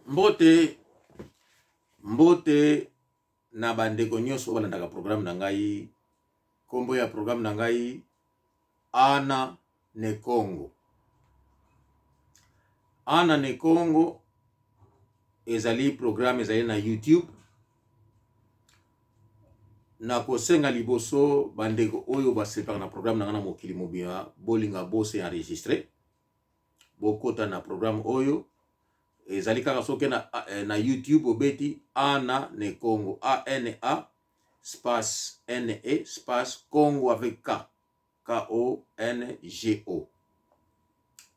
Mbote, mbote na bandeko nyonso oyo balandaka programme na ngai. Nkombo ya programme na ngai Ana ne Kongo. Ana ne Kongo ezali programme ezali na YouTube. Nakosenga liboso bandeko oyo basepaka na programme na ngai na mokili mobimba, bolinga bose enregistre, bokota na programme oyo ezali kaka soki na YouTube obeti Ana ne Kongo, A N A space N E space Kongo avec K, K O N G O,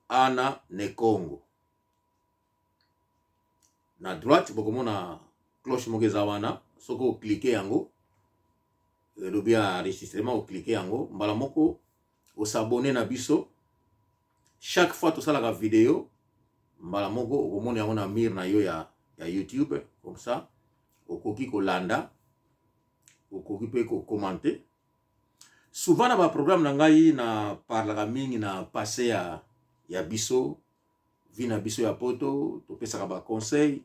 Ana ne Kongo. Na droite bokomona cloche moko eza wana, soki oklike yango elobi ya enregistrement, oklike yango mbala moko osabone na biso. Chaque fois tosalaka video mbala moko okomona yango na mur na yo ya YouTube, comme ça okoki kolanda, okoki mpe kokommente. Souvent na baprogramme na ngai na parlaka mingi na passé ya biso, vie na biso ya poto, topesaka baconseil.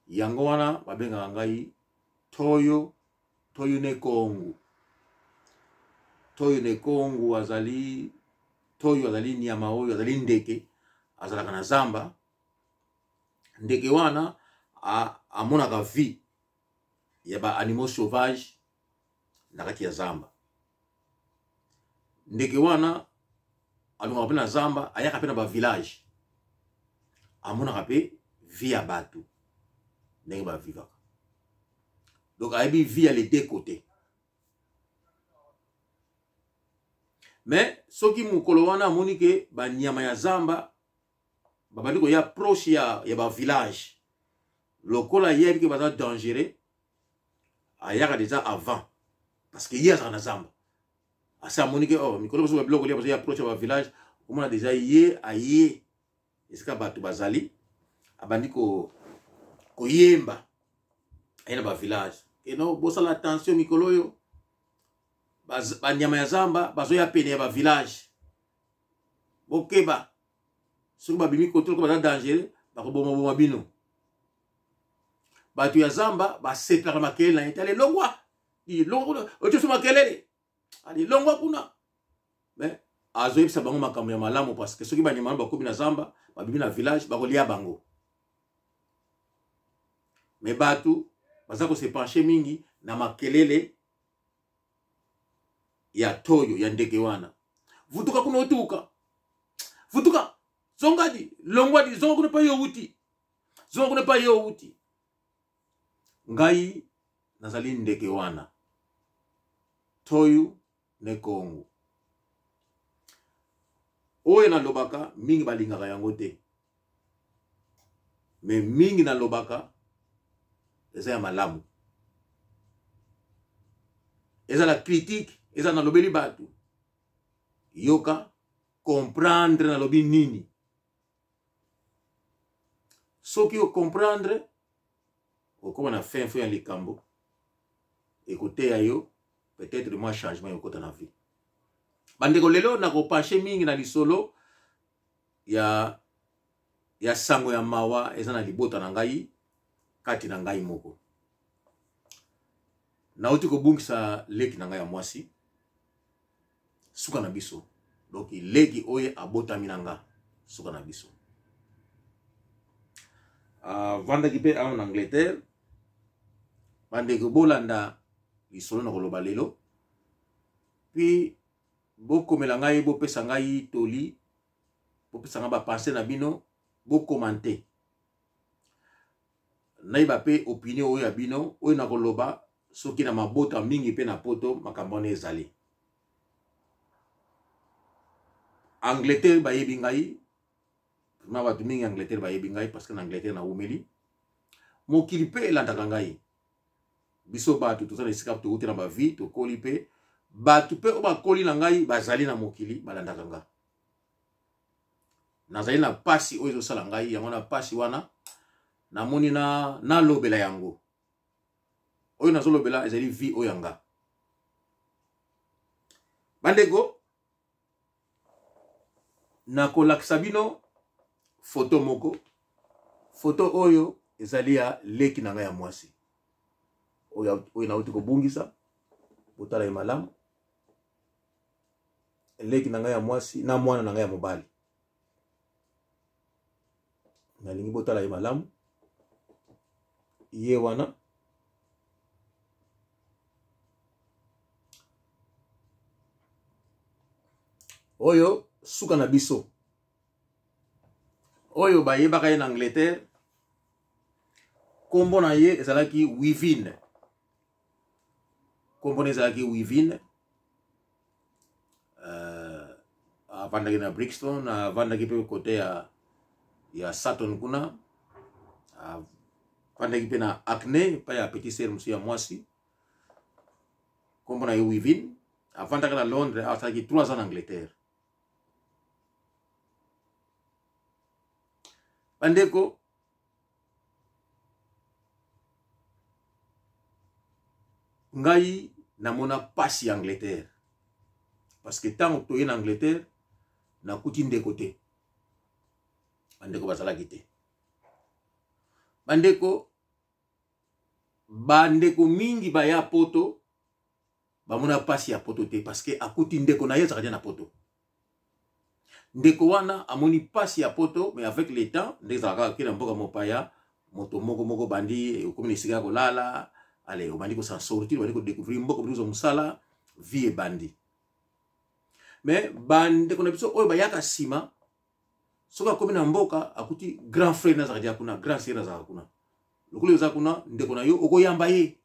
Yango wana babengaka ngai Toyo, Toyo ne Kongo. Toyo ne Kongo azali Toyo, azali nyama oyo azali ndeke, azalaka na zamba. Ndeke wana amonaka vie ya ba animaux sauvages na kati ya zamba. Ndeke wana alongaka mpe na zamba, ayaka mpe na ba village, amonaka mpe vie ya bato ndenge bavivaka. Donc ayebi vie ya les deux côtés. Mais soki mokolo wana amoni ke banyama ya zamba babandi koya proche ya ba village, lokola ye ayebi ke baza dangereux, ayaka déjà avant, parce que ye azalaka na zamba. Asi amoni ke oh, mikolo mosusu babiloko lia bazoya proche ya ba village, okomona déjà ye aye esika bato bazali, abandi koyemba, aye na ba village eno, bosala attention mikolo oyo banyama ya zamba bazoya pene ya ba village, bokeba, soki babimi kote loko baza dangereux, bakobomaboma bino. Bato ya zamba basepelaka makelele na ye, tala elongwa longwa otiso makelele, ali longwa kuna. Mais azoyebisa bango makambo ya malamu, parce que soki banyama wana bakomi na zamba, babimi na village, bakolia bango. Mais bato baza kose pencher mingi na makelele ya toyo ya ndeke wana. Vutuka kuna otuka, vutuka, zongadi, longwadi, zonga kuna pa yo wuti, zonga kuna pa yo wuti. Ngai nazali ndeke wana, Toyo ne Kongo. Oyo nalobaka mingi balingaka yango te, me mingi nalobaka eza ya malamu, eza la critique, eza nalobeli bato yoka comprendre nalobi nini. Soki ocomprendre, okoma na fin fin ya likambo, ekoteya yo peut-être mwa changement ekota na vie. Bandeko, lelo nakopenche mingi na lisolo ya sango ya mawa eza na libota na ngai, kati na ngai moko. Nauti kobungisa leki na ngai ya mwasi, suka na biso. Donc leki oyo abotami na nga, suka na biso. Avandaki mpe awa na Angleterre. Bandeko, bolanda lisolo na koloba lelo, puis bokomela ngai, bopesa ngai toli, bopesa ngai bapense na bino, bokomante, nayeba mpe opinion oyo ya bino oyo nakoloba. Soki na mabota mingi mpe na poto makambo wana ezali. Angleterre bayebi ngai na bato mingi, Angleterre bayebi ngai parce que na Angleterre nawumeli. Mokili mpe elandaka ngai. Biso bato toza na esika touti na bavie, tokoli mpe bato mpe oyo bakoli na ngai bazali na mokili, balandaka ngai. Nazali na pasi oyo ezosala ngai, yango na pasi wana namoni na nalobela yango. Oyo nazolobela ezali vie oyo ya nga. Bandeko, nakolakisa bino foto moko. Foto oyo ezali ya leki na ngai ya mwasi oyo, oyo nauti kobungisa. Botala ye malamu, leki na ngai ya mwasi na mwana na ngai ya mobali. Nalingi botala ye malamu, ye wana. Oyo suka na biso oyo bayebaka ye na Angleterre, nkombo na ye ezalaki Wivine. Nkombo na ye ezalaki Wivine. Avandaki na Brixton, avandaki mpe kote ya Sutton kuna, avandaki mpe na Acne epai ya petit sœur mosusu ya mwasi. Nkombo na ye Wivine. Avandaki na Londres, asalaki 3 ans na Angleterre. Bandeko, ngai namona pasi ya Angleterre, parce que ntango toye na Angleterre, nakuti ndeko te, bandeko bazalaki te. Bandeko, bandeko mingi baya poto bamona pasi ya poto te, parce que akuti ndeko na ye azalaka na poto. Ndeko wana amoni pasi ya poto, mais avec le temps, nde ezalaka kaka na mboka mopaya, moto moko moko bandi okomi na esika ya kolala, ale obandi kosan sortir, obandi kodécouvrir mboka, obandi kozwa mosala, vie ebandi. Mais bandeko na biso oyo bayaka nsima, soki akomi na mboka, akuti grand frère nazalaka dia kuna, grand sœur nazalaka kuna, lokola oza kuna ndeko na yo, okoyamba ye,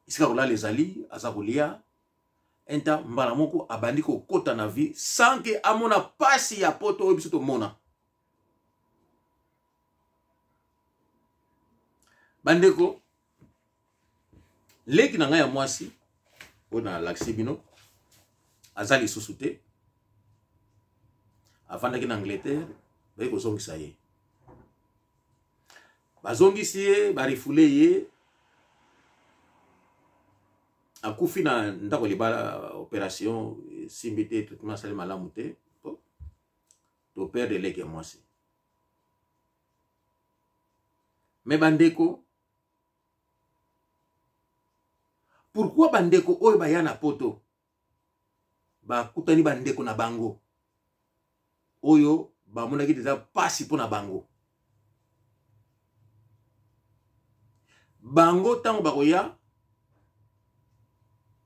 esika kolala ezali, aza kolia inta, mbala moko abandi kokota na vie sans ke amona pasi ya poto oyo biso tomona. Bandeko, leki na ngai ya mwasi oyo nalakisi bino aza lisusu te. Avandaki na Angleterre, baye kozongisa ye, bazongisi ye, barefule ye, akufi na ndako libala, opération esimbi te, traitement asali malamu te. To perdre leki ya mwasi. Me bandeko, pourquoi bandeko oyo baya na poto bakutani bandeko na bango oyo bamonaki deja pasi mpo na bango? Bango ntango bakoya,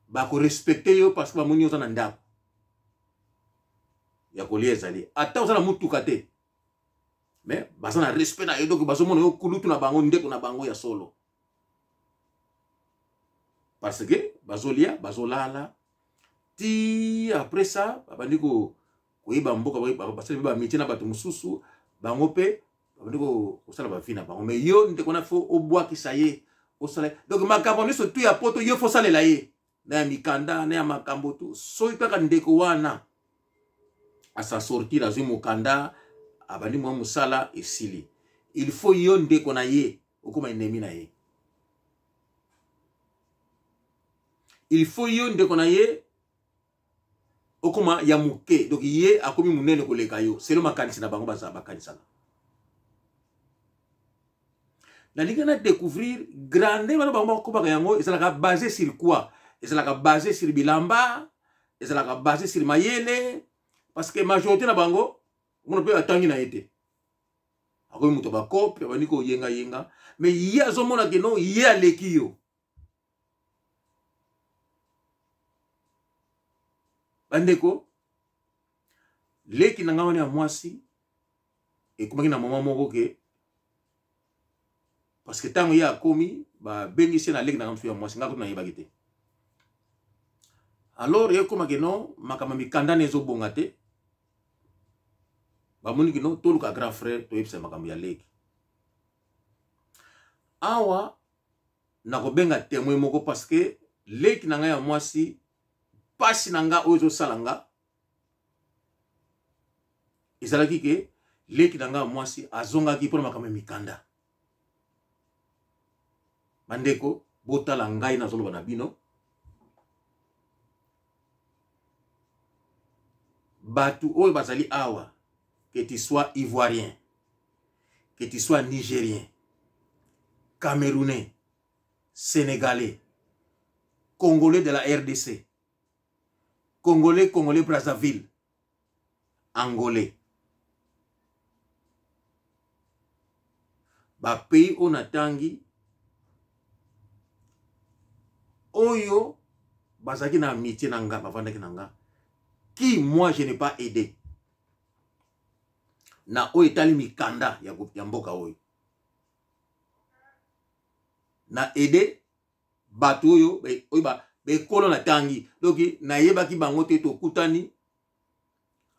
bakorespecte yo, parce que bamoni oza na ndako ya kolia ezali, ata oza na motuka te, mais baza na respect na yo. Donc bazomona yo kulutu na bango, ndeko na bango ya solo, parce que bazolia, bazolala. Ti après ça babandi koyeba mboka, basali mpe bamitié na bato mosusu, bango mpe babandi kosala bavi na bango. Mais yo ndeko na, fo obwakisa ye, osala donc makambo nyonso tu ya poto, yo fo osalela ye na ya mikanda, na ya makambo tu. Soki kaka ndeko wana asa sortir, azwi mokanda, abandi mwa mosala, esili, il faut yo ndeko na ye okoma ennemi na ye. Il faut yo ndeko na ye okoma ya moke, donc ye akomi monene koleka yo selo makanisi na bango bazala bakanisaka. Nalingi na découvrir grandeur wana bango bakobaka yango ezalaka basé sur quoi? Ezalaka basé sur bilamba, ezalaka basé sur mayele? Parce que majorité na bango mona mpe atangi na ye te, akomi moto bakope, abandi koyengayenga, mais ye azomona ke non, ye aleki yo. Bandeko, leki na ngai wana ya mwasi ekomaki na mama moko ke, parce que ntango ye akomi, babengisi ye na leki na ngai mosusu ya mwasi, ngai kutu nayebaki te. Alors ekomaki no makambo mikanda na ezobonga te, bamoni kino toluka grand frère, toyebisa makambo ya leki. Awa nakobenga témoin moko, parce que leki na ngai ya mwasi, pasi na nga oyo ezosala nga ezalaki ke leki na ngai ya mwasi azongaki mpona makambo ya mikanda. Bandeko, botala ngai nazoloba na bino, bato oyo bazali awa, que tu sois ivoirien, Que tu sois Nigérien, Camerounais, Sénégalais, Congolais de la RDC, Congolais, Congolais Brazzaville, Angolais. Ba pays oyo natangi oyo bazalaki na amitié na nga, bavandaki na nga, qui moi je n'ai pas aidé na oyo etali mikanda ya mboka oyo na aide bato oyo oyo bekolo natangi. Donc nayebaki bango te, tokutani,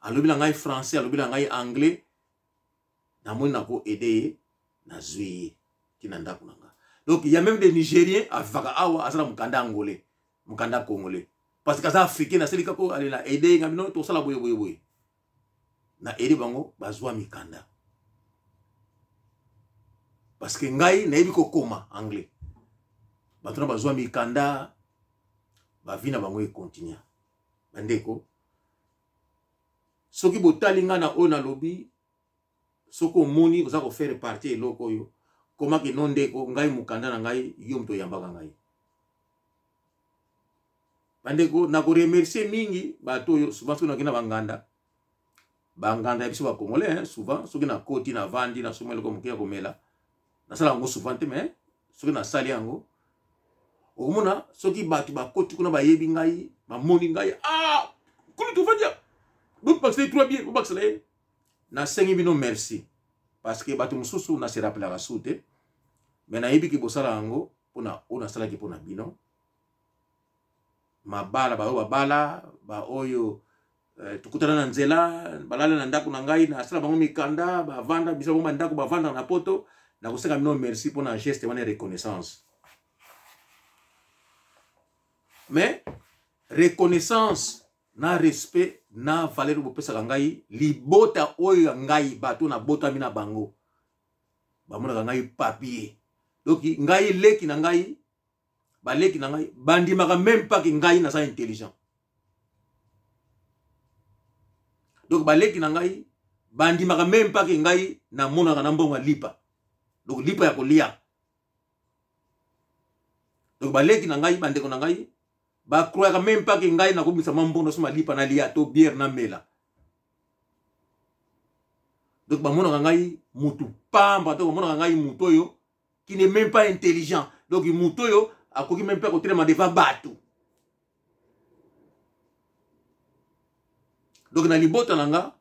alobi na ngai français, alobi na ngai anglais, namoni nako aide ye, nazwi ye tina ndako na nga. Donc il y a même des Nigériens avivaka awa, aza na mokanda angolais, mokanda congolais, parce que aza africain. Nasali kako ale na aide ye, nga bino tosala boye boye boye, na aide bango bazwa mikanda, parce que ngai nayebi kokoma anglais. Bato na bazwa mikanda, bavi na bango ekontinua. Bandeko, soki botali ngai na oyo nalobi, soki omoni oza kofaire partie eloko oyo, komaki no ndeko ngai mokanda na ngai, yo moto oyambaka ngai. Bandeko, nakoremercie mingi bato oyo. Souvent soki nakei na banganda, banganda ya biso bacongolais, hein, souvent soki nakoti, navandi, nasombi eloko moke ya komela, nasala yango souvent te, mais soki nasali yango, okomona soki bato bakoti kuna, bayebi ngai, bamoni ngai: "Ah, kulu tovandi, bobakisela ye trois bien, bobakisela ye." Nasengi bino merci, parce que bato mosusu na se rappelaka su te, mais nayebi ke bosala yango mpona oyo nasalaki mpona bino. Mabala, baoyo babala, baoyo tokutana na nzela, balala na ndako na ngai, nasala bango mikanda, bavanda biso bango bandako, bavanda na poto, nakosenga bino merci mpona geste wana ya reconnaissance. Mais reconnaissance na respect na valeur bopesaka ngai, libota oyo ya ngai, bato nabotami na bango bamonaka ngai papier. Donc ngai, leki na ngai, baleki na ngai bandimaka même pas ke ngai naza intelligent. Donc baleki na ngai bandimaka même pas ke ngai namonaka na mbongo ya lipa, donc lipa ya kolia. Donc baleki na ngai, bandeko na ngai bakroyaka même pas ke ngai nakobimisa mwa mbongo nasomba lipa nalia to bière namela. Donc bamonaka ngai mutu pamba, to bamonaka ngai mutu oyo qui n'est même pas intelligent, donc mutu oyo akoki même pas kotelema devant bato. Donc na libota na nga,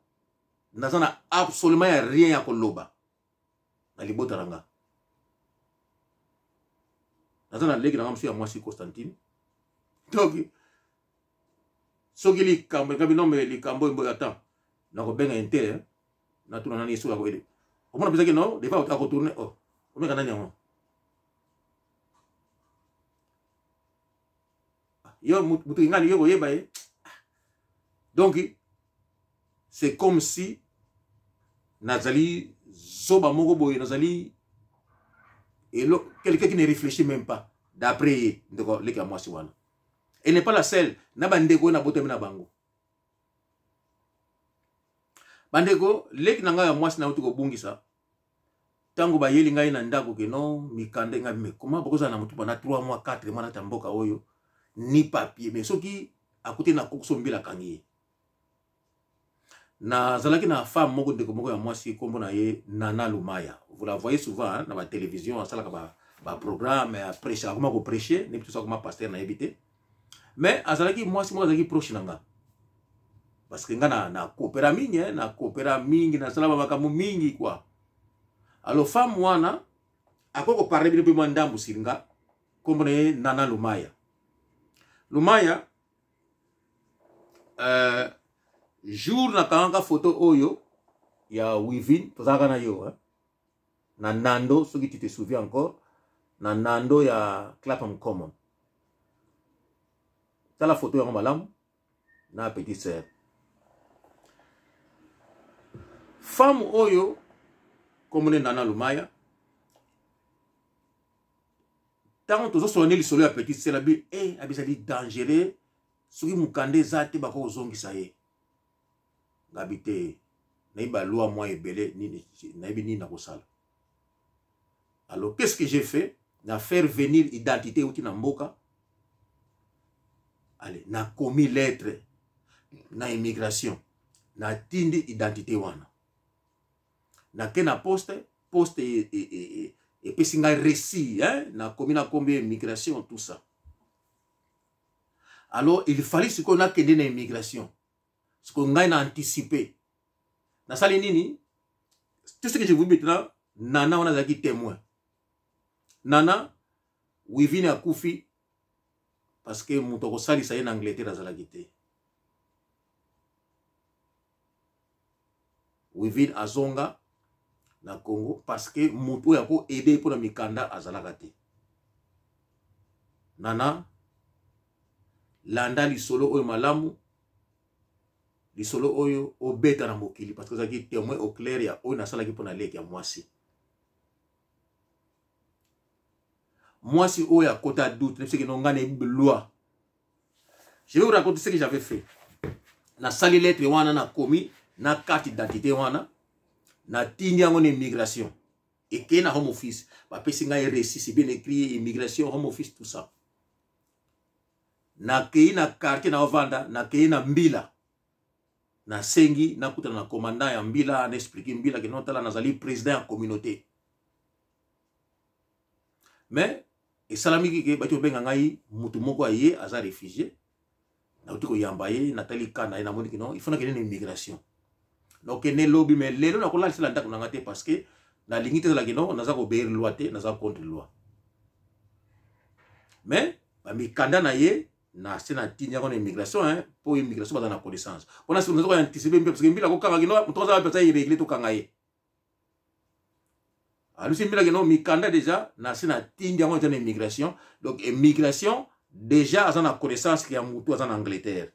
naza na absolument ya rien ya koloba. Na libota na nga, naza na leki na nga mosusu ya mwasi, Constantine. Donc soki likambo ekabi nombe, likambo oyo, ata nakobenga intere, natuna nani soki akoyede, omona mpezaki no defa akotourne, oh, omeka nani yango, yo mutu ingani yo koyeba ye. Donc c'est comme si nazali zoba moko boye, nazali elo quelqu'un qui ne réfléchit même pas, d'après ye ndeko leki ya mwasi wana. Elle n'est pas la seule na bandeko oyo nabotami na bango. Bandeko, leki na ngai ya mwasi nauti kobungisa, ntango bayeli ngai na ndako ke no mikanda ngai, me koma bokozala na motu bana 3 mois, 4 mois nata mboka oyo, ni papier, mais soki akuti na kokoso mbila akangi ye. Nazalaki na femme moko, ndeko moko ya mwasi, nkombo na ye Nana Lumaya. Vous la voyez souvent, hein, na batélévision, asalaka baprogramme ba aprêche, akoma koprêche, nebi tosa akoma pasteur, nayebi te. Mais azalaki mwasi moko azalaki proche na nga, parce que nga na coopera mingi, hein, na coopera mingi, nasala bamakambo mingi quoi. Alors femme wana akoki koparle bino mpe mwa ndambu sili nga. Nkombo na ye Nana Lumaya. Lumaya, jour nakangaka photo oyo ya Wivin, tozalaka na yo, hein? Na Nando, soki tu te souviens encore, na Nando ya Clapham Common. Tala photo yango malamu na petite sœur. Femme oyo komone Nana Lumaya, ntango tozosola nde lisolo ya petite sœur, abi e abizali dangereux, soki mokanda eza te bakoki kozongisa ye. Ngabi te, nayebi balwa mwa ebele nini, nayebi nini nakosala. Alors, qu'est-ce que j'ai fait? Na faire venir identité euti na mboka. Allez, nakomi lettre na immigration, natindi identité wana, nake na poste. Poste epesi ngai récit, hein? Nakomi na kombi immigration, tout ça. Alors il fallait sikoyo nakende na immigration. Sikoyo ngai na anticiper, nasali nini? Tout ce que je vous dis maintenant, Nana wana azalaki témoin. Nana Wivine akufi parce que moto akosalisa ye na Angleterre azalaki te. Wivine azonga na Congo parce que moto oyo ako aider mpo na mikanda azalaka te. Nana, landa lisolo oyo malamu, lisolo oyo obeta na mokili, parce que ozalaki témoin au clair ya oyo nasalaki mpo na leki ya mwasi. Mwasi oyo akota doute, nayebisaki no ngai nayebi loi. Je vais vous raconter ce que j'avais fait. Nasali lettre wana, nakomi na carte d'identité wana, natindi yango na immigration. Ekei na Home Office, bapesi ngai récit, c'est bien écrit, immigration, Home Office, tout ça. Nakei na quartier na ovanda, nakei na mbila, nasengi nakutana na commandant ya mbila, na expliquer mbila ke non, tala, nazali président ya communauté. Mais esalamiki ke bati kobenga ngai mutu moko aye, aza réfugié. Nauti koyamba ye, natali ka na ye, namoni kino il faut nakende na immigration. Nakokende lobi, mais lelo nakolalisela ndako na nga te, parce que nalingi te ezalaki no naza koobéir loi te, naza contre loi. Mais bamikanda na ye na se natindi yango na immigration, hein, mpo immigration baza na connaissance mpona siko naza koanticiper mpe, parce que mbila kokanga kino moto aza mpenza irrégulier, tokanga ye. Alusi mbila kino mikanda déjà na se natindi yango eza na immigration. Donc immigration déjà aza na connaissance ya motu aza na Angleterre.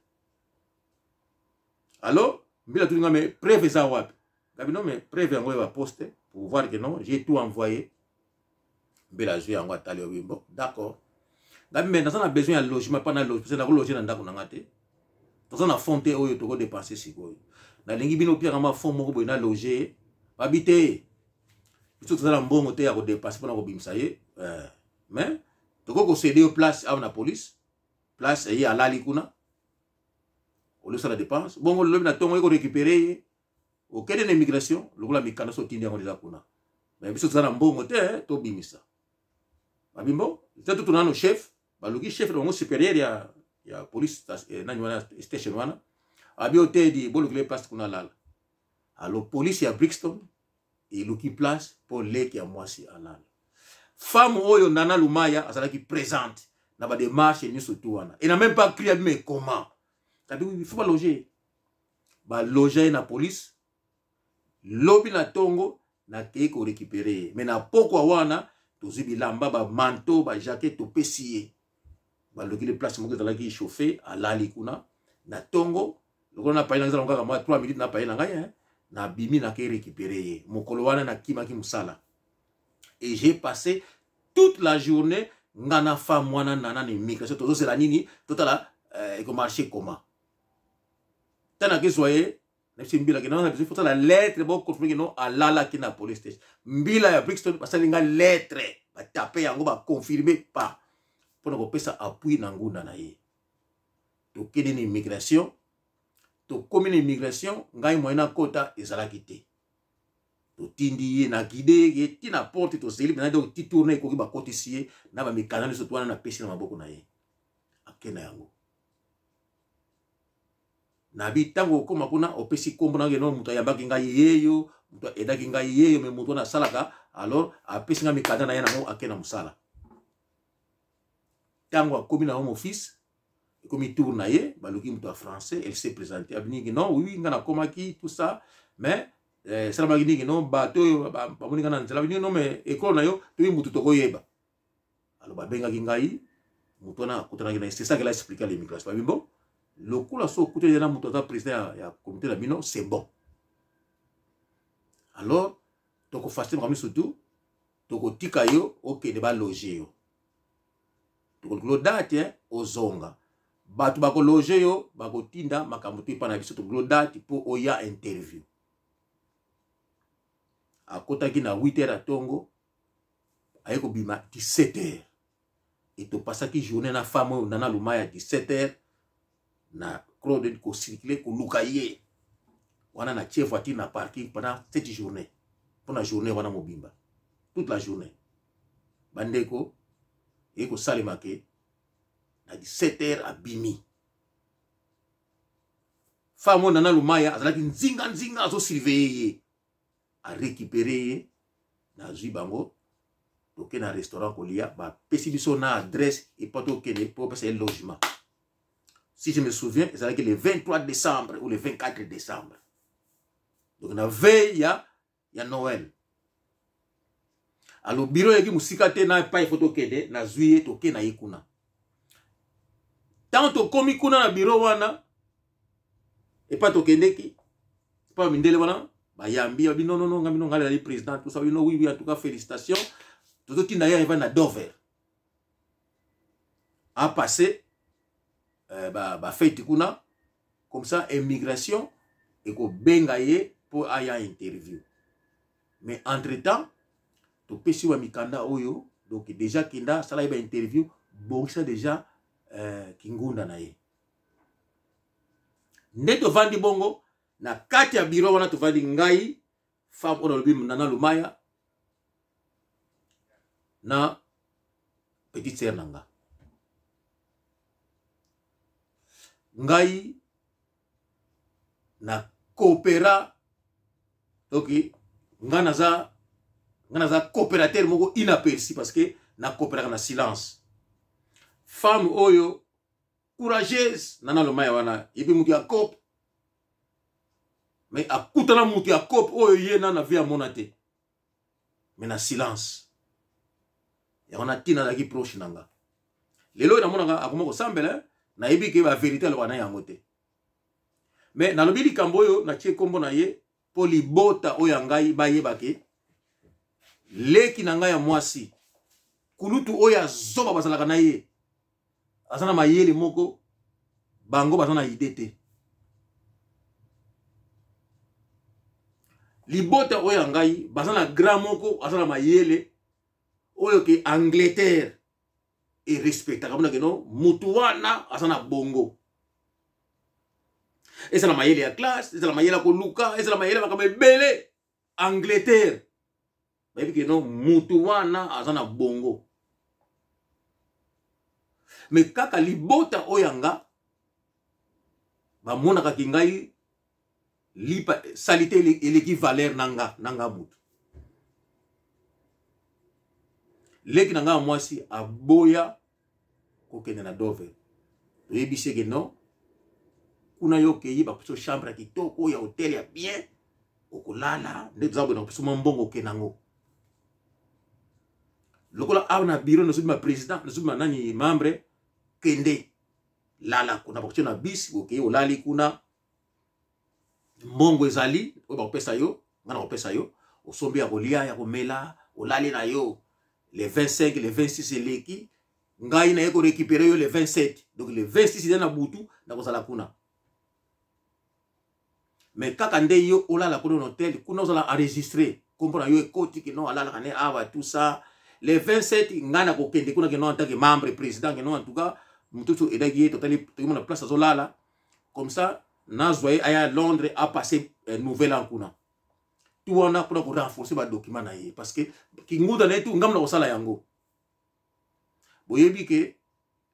Alors mbila tulinga, mais preuve eza wapi? Gabi non, mais preuve yango oyo baposte pour voir que non, j'ai tout envoyé. Mbela azwi yango, atali oyo, bon, d'accord. Gabi, mais naza na besoin ya logement mpa na loge, parce nakologe na ndako na nga te, toza na fond te oyo tokodépenser. Sikoyo nalingi bino opiaka mwa fond moko boye na loge. Babi te, biso toza na mbongo te ya kodépenser mpona kobimisa ye, mais tokoki kocéder yo place awa na police, place ye alali kuna, olosala dépense bongo. Lobi na ntongo ye korécupérer ye, okende na immigration lokola mikanda so otindi yango deja kuna. Mais biso toza na mbongo te tobimisa. Babimbo te, totuna nano chef. Baluki chef na bango supérieur ya police, nani wana, station wana. Abi otedi, bolukile place kuna alala. Alors police ya Brixton eluki place mpo leki ya mwasi alala. Femme oyo Nana Lumaya azalaki présente na badémarche nyonso tu wana et n'a même pas crié. Abi mais comment? Abi il faut baloger. Baloge ye na police. Lobi na ntongo nakei korécupérer ye, mais na pokwa wana tozwi bilamba, bamanteau, bajaquette, topesi ye. Balokili place moko ezalaki chauffe, alali kuna. Na ntongo lokola napaye na ngai kaka mwa 3 minutes, napaye na ngai, nabimi, nakei récupérer ye. Mokolo wana nakimaki mosala et j'ai passé toute la journée nga na femme wana Nana na immigration. Tozosela nini? Totala ekomarcher comment. Ntango nakezwa ye, nayebisi mbila ke na biso fotala lettre, boconfirmer ke no alalaki na police station. Mbila ya Brixton basali nga lettre, batape yango, baconfirmer pa mpona kopesa appui na ngunda na ye. Tokende na immigration. Tokomi na immigration, ngai moyen nakota ezalaki te. Totindi ye na guide ye ti na porte, tozeli mpena. Donc ti tourne ekoki, bakotisi ye na bamikanda nyonso wana, napesi na maboko na ye, ake na yango. Nabi ntango okóma kuna, opesi nkombo na no moto ayambaki ngai yeyo, moto aedaki ngai yeyo, mais moto wana asalaka. Alors apesi ngai mikanda na ye nango, ake na mosala. Ntango akomi na Home Office, ekomi tour na ye, baluki moto ya français, elle s'est présentée. Abiniki non, oui, ngai nakomaki, tout ça, mais esalamaki nini? Non, bato oyo bamoni ngai na nzela, nini? Non, mais ekolo na yo toyi motu tokoyeba. Alors babengaki ngai moto wana akutanaki na ye. C'est ça qu'elle a expliqué à l'immigration. Babi bon, lokola so okutani na moto aza président ya comité na bino, c'est bon. Alors tokofaciliter makambo surtout, tokotika yo okende, baloge yo, tokolukilo date ozonga. Bato bakologe yo, bakotinda makambo to epai na biso, tokolukilo date mpo oya interview. Akotaki na 8 heures ya ntongo. Aye kobima 17 heures et topasaki journée na femme oyo Nana Lumaya, 17 heures na Claude kocircule koluka ye wana. Na tie voiture na parking pendant cette journée, mpona journée wana mobimba, toute la journée. Bandeko, eye kosalema ke na 17 heures abimi. Femme oyo Nana Lumaya azalaki nzinga nzinga, azosurveille ye, arécupéré ye. Nazwi bango, toke na restaurant kolia. Bapesi biso na adresse epa tokende mpo opesa ye logement. Si je me souviens, ezalaki le 23 décembre ou le 24 décembre, donc na veille ya Noël. Alors bureau eyaki mosika te na epai fo tokende. Nazwi ye, toke na ye kuna. Ntango tokomi kuna na bureau wana epai tokendeki, epai mindele wana bayambi babi: "Non, non, non, ngai ngai nazali président, tout ça." Bino: Oui, en tout cas félicitations, tozotinda ye arriva na Dover apasse bafete ba kuna, comme ça immigration ekobenga ye mpo aya interview. Mais entre temps topesi wa mikanda oyo, donc déjà kenda asala ye bainterview, bongisa déjà kingunda na ye. Nde tovandi bongo na kati ya bureau wana, tovandi ngai, femme oyo nalobi Nana Lumaya, na petite sœur na nga. Ngai na coopéra, donc ngai naza coopérateur moko inaperçu, parce que nacoopéraka na silence. Femme oyo courageuse Nana Lomaya wana, yebi mutu ya cope, mais akutana mutu ya cope oyo ye na vie amona te, mais na silence. Yango na ntina azalaki proche na nga. Lelo oyo namonaka akoma kosambela, nayebi ke bavérité alobaka na yango te. Mais nalobi likambo oyo, natie nkombo na ye mpo libota oyo ya ngai bayeba ke leki na ngai ya mwasi, kulutu oyo azoba bazalaka na ye, aza na mayele moko bango baza na idée te. Libota oyo ya ngai baza na grand moko aza na mayele oyo ke Angleterre erespectaka, mpona keno mutu wana aza na bongo, ezala mayele ya classe, ezala mayele ya koluka, ezala mayele ya makambo ebele. Angleterre bayebi keno mutu wana aza na bongo. Mais kaka libota oyo ya nga bamonaka ki ngai lipa saleté eleki valeur na nga. Na nga mutu leki na nga ya mwasi aboya kokende na Dover. Toyebisi eke non, kuna yo okei, bapesa chambre ya kitoko ya hotel ya bien, okolala nde toza boye, na kopesa mwa mbongo, okende yango. Lokola awa na bureau nazobima président, nazobima nani, membre, kende lala kuna, bakotia na bisi, okei, olali kuna. Mbongo ezali oyo bakopesa yo, nga na kopesa yo, osombi ya kolia, ya komela, olali na yo. Le 25, le 26 eleki, ngai naye korécupérer yo le 27. Donc le 26 eza na butu, nakozala kuna. Mais kaka nde yo olala kuna na hotel kuna, ozala enregistré, kombo na yo ekoti kino alalaka ne awa, tout ça. Le 27 ngai nakokende kuna kino en tant que membre président, kino en tout cas motusu edaki ye, totali, tokimona place azolala. Comme ça nazwa ye aya Londres apasse nouvel an kuna, tu wana mpona korenforcer badocument na ye, parce que kinguda na ye tu ngambo na kosala yango. Boyebi ke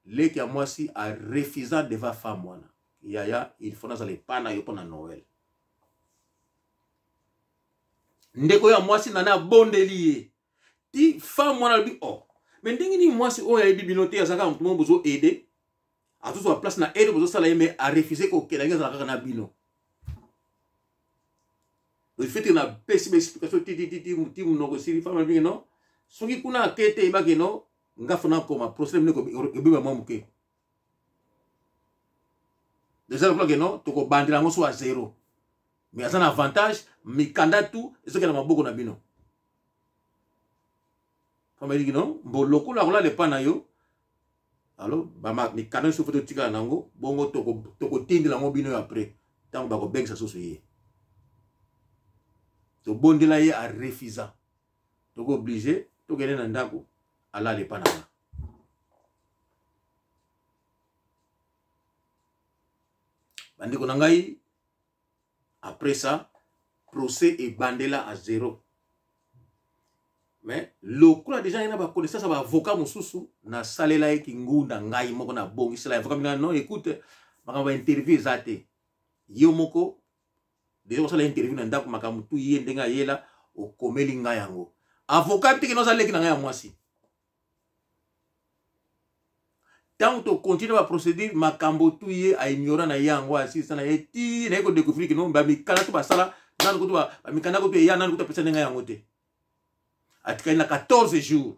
leki ya mwasi arefusa devant femme wana: "Yaya, il faut nazala epa na yo mpo na Noël." Ndeko ya mwasi nani abondeli ye ti femme wana alobi: "Oh, mais ndenge nini mwasi oyo ayebi bino te, azalaka motu moko bozo aider, azozwa place na aide bozosala ye, mais arefuse kokenda, ndenge azala kaka na bino?" Le fait que napesi baexplication titititi ti monoko esili, femme alobi: "Non, soki kuna ake te, eyebaki no nga fona koma procès bino ebeba mwa moke déjà, lokola ke no tokobandela yango so a zéro, mais aza na avantage, mikanda tu ezokenda maboko na bino." Femme aliki: "No mbo lokola akolala epa na yo, alors mikanda nyonso fo totikala nango bongo, tokotindela yango bino après ntango bakobengisa susu ye." Tobondela ye, arefusa, toko oblige. Tokende na ndako, alala epa na nga. Bandeko na ngai, après ça procès ebandela à zéro. Mais lokola deja ye na baconnaissance ya baavocat mosusu, nasalela ye kingunda ngai moko, nabongisela avocat mina. Non, écoute, makambo ya interview eza te. Yo moko deja kosala interview na ndako, makambo tu ye ndenge ayela, okomeli ngai yango. Avocat biteke noza leki na ngai ya mwasi. Ntango tokontinue baprocédure, makambo tu ye aignora na ye yango, asilisa na ye ti naye kodécouvrir kino bamikanda to basala nanu kutu, bamikanda kutu eya nanu kutu apesa ndenge yango te. Atikali na 14 jours.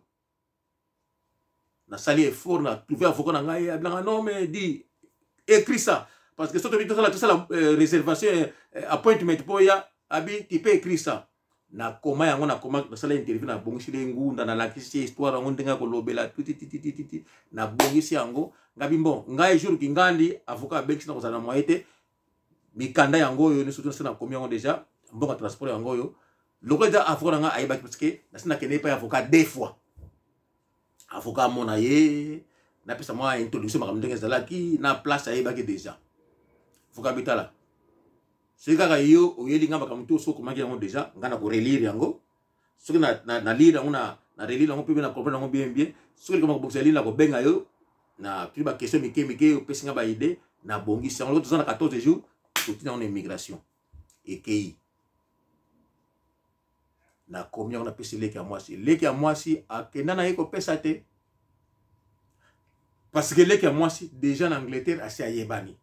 Nasali effort na trouver avocat na ngai, abilanga non, mais dit écrit ça parce que soki tosala réservation, appointment mpo ya abi, tu peux écrire ça. Nakoma yango, nakoma, nasala interview, nabongisili ye ngunda, nalakisi ye histoire yango ndenge ya kolobela tititititi, nabongisi yango. Ngabi bon, ngai jour kingandi avocat abengisi na kozala na moye te. Mikanda yango oyo nyonso nyonso nakomi yango déjà, mbongo transport yango oyo. Lokola eza avocat na ngai ayebaki, parce que nasi nakende epai avocat deux fois. Avocat amona ye, napesa mwa introduction, makambo ndenge ezalaki na place, ayebaki déjà. Avocat bitala, soki kaka yo oyeli nga makambo te, soki okomaki yango déjà, nga na korelire yango. Soki na, na, na lire yango, na relire yango mpe na comprendre yango bien bien. Soki likama kobongisa lire, na kobenga yo na tuni baquestion mike mike, opesi nga baide, nabongisi yango. Toza na 14 jours, totina yango na immigration, ekei. Nakomi yango, napesi leki ya mwasi. Leki ya mwasi akenda na ye kopesa te, parce que leki ya mwasi déjà na Angleterre asi ayebani,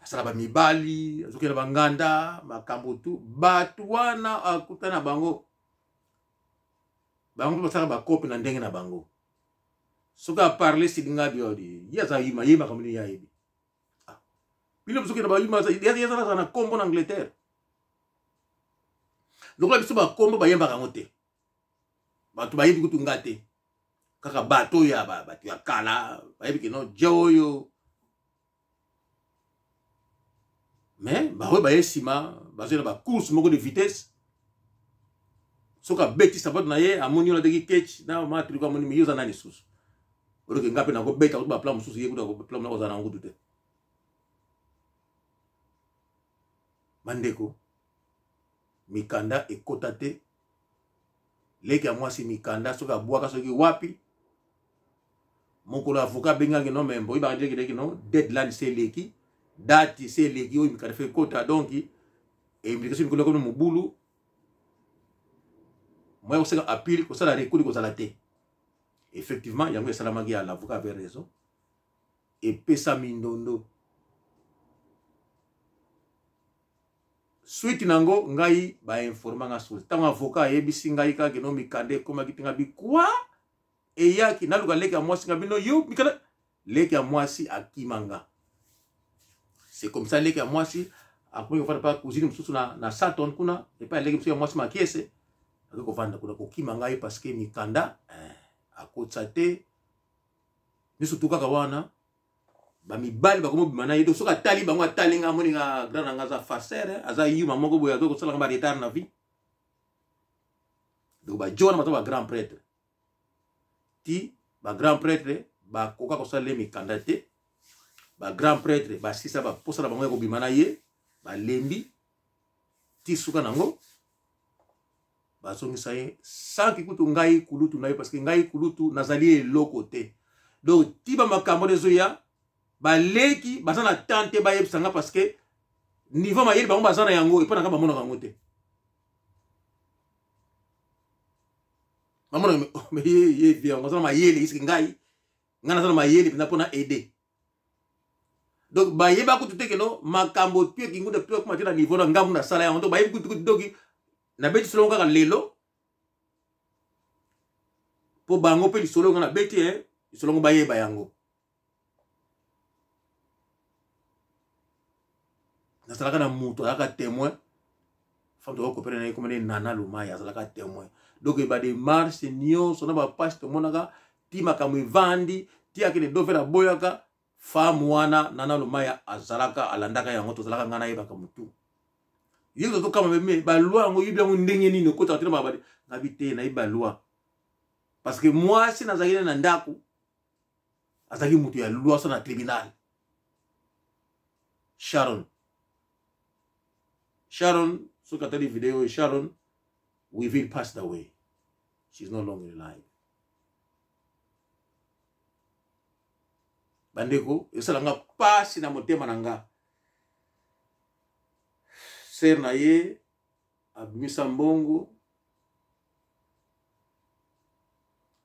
asala bamibali, azokenda banganda, makambo tu. Bato wana akuta na bango, bango mpe basalaka bakope na ndenge na bango. Soki aparle silinga biodi, ye aza yima, ye makambo nini ye ayebi? Ah. Bino bozokenda bayuma, ye aza na kombo na Angleterre. Lokola biso bakombo bayembaka yango te, bato bayebi kutu nga te, kaka bato oyo ya bato ya kala bayebi keno je oyo. Mais baoyo baye nsima bazoi na bacourse moko de vitesse. Soki abeti sapato na ye, amoni yo nateki ketch na matriko, amoni me yo oza nani susu? Oloke nga mpe nakobeta kutu baplan mosusu, ye kutu plan nakozala nango kutu te. Bandeko, mikanda ekota te. Leki ya mwasi mikanda soki abwaka soki wapi. Mokolo avocat abengaki, no me boyebaka ndenge leki no deadline se eleki, date se eleki oyo mikanda fe ekota. Donc implication mikolo ekomi mobulu, moya kosala appel, kosala recours kozala te. Effectivement yango esalamaki ya l'avocat avait raison, epesa mindondo. Suite nango ngai bainforma nga susi ntango avocat ayebisi ngai kaka keno mikanda ekomaki te. Nga bikwa eyaki, naluka leki ya mwasi, nga bino yo mikanda. Leki ya mwasi akima nga. C'est comme ça leki ya mwasi akomi kofanda pa cousine mosusu na Saturn kuna, epai ya leki mosusu ya mwasi Makiese. Akoki kovanda kuna, kokima ngai parce que mikanda akotisa te. Nyonso tu kaka wana bamibali bakomi obima na ye. Donc soki atali bango, atali nga, amoni nga grand na nga aza farceur, aza yuma moko boye, azoki kosalanga ba retard na vie. Donc bajo wana baza ba grand prêtre ti ba grand prêtre bakoka kosalela ye mikanda te. Ba grand prêtre basisa baposa na bango ya kobima na ye, balembi ti suka nango bazongisa ye sanki kutu ngai kulutu na ye, parce que ngai kulutu nazali eloko te. Donc ti bamakambo wana ezoya, baleki baza na temps te bayebisa nga, parce que niveau mayele bango baza na yango epai na nga bamonaka yango te. Bamonaka ye ye yango aza na mayele iske ngai naza na mayele mpenza mpona aider. Donc bayeba kutu te keno makambo tu ekingunda tu akoma te na niveau na ngambu nasala yango. Donc bayebi kutu kutu. Donc nabeti solo kaka lelo mpo bango mpe lisolo yango nabeti lisolo yango bayeba yango. Nazalaka na moto azalaka témoin, femme tokokopela na ye komene Nana Lumaya, azalaka témoin. Donc bademarche nyonso na bapasi tomonaka ti makambo evandi ti akende Dover, aboyaka. Femme wana Nana Lumaya azalaka, alandaka yango, tozalaka ngai nayebaka motu. Ye kutu azokama me baloi yango oyebi yango ndenge nini okotaka te na babadi. Ngabi te, nayebi baloi. Parce que mwasi nazalaki na ndako azalaki moto ya loi so na tribunal. Sharon. Sharon, soki atali video oyo, Sharon, Wiville passed away. She's no longer alive. Bandeko, esala nga pasi na motema na nga. Sœur na ye abimisa mbongo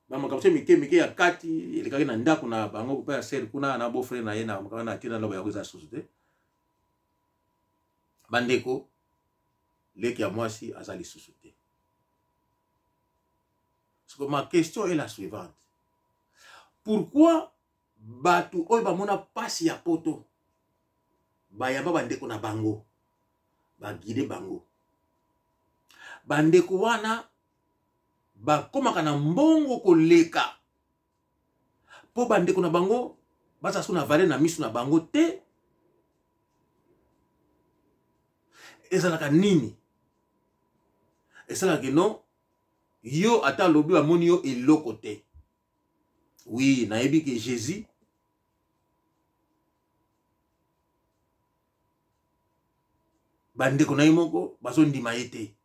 ba makambo so mike mike ya kati elekaki na ndako na bango mpe ya sœur kuna na beau frère na ye na makambo na tina loba yango eza susu te. Bandeko, leki ya mwasi aza lisusu te. Siko ma question est la suivante. Pourquoi bato oyo bamona pasi ya poto bayamba bandeko na bango, baguide bango, bandeko wana bakomaka na mbongo koleka mpo bandeko na bango baza so na valeur na miso na bango te? Ezalaka nini esalaka no yo ata alobi bamoni yo eloko te? Oui, nayebi ke Jésus bandeko na ye moko bazondima ye te.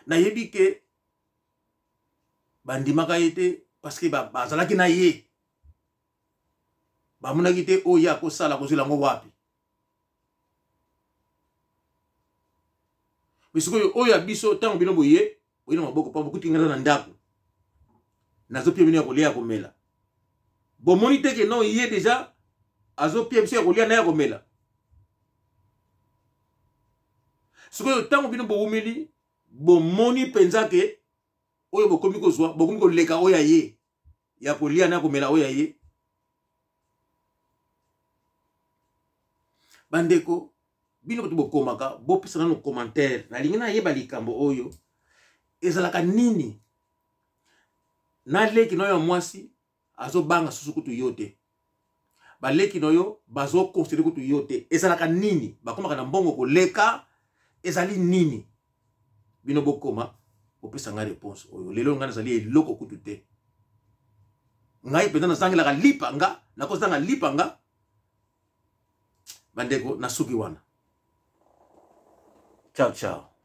Nayebi ke bandimaka ye te parce que bazalaki na ye, bamonaki te oyo ye akosala kozwela yango wapi. Mais sikoyo oyo ya biso, ntango bino boye boye na maboko mpo bokuti ngai na ndako, nazopia bino ya kolia ya komela, bomoni te ke non, ye deja azopia biso ya kolia na ya komela. Sikoyo ntango bino bowumeli, bomoni mpenza ke oyo bokomi kozwa, bokomi koleka oyo ya ye ya kolia na komela oyo ya ye. Bandeko, bino bato bokomaka, bopesa nano commentaire. Nalingi nayeba likambo oyo ezalaka nini. Na leki na yo ya mwasi azobanga susu kutu yo te, baleki na yo bazoconsidere kutu yo te, ezalaka nini? Bakomaka na mbongo koleka, ezali nini? Bino bokoma bopesa ngai réponse oyo. Lelo ngai nazali eloko kutu te. Ngai mpenza nazangelaka lipa, nga nakozanga lipa nga. Bandeko, nasuki wana. Ciao ciao.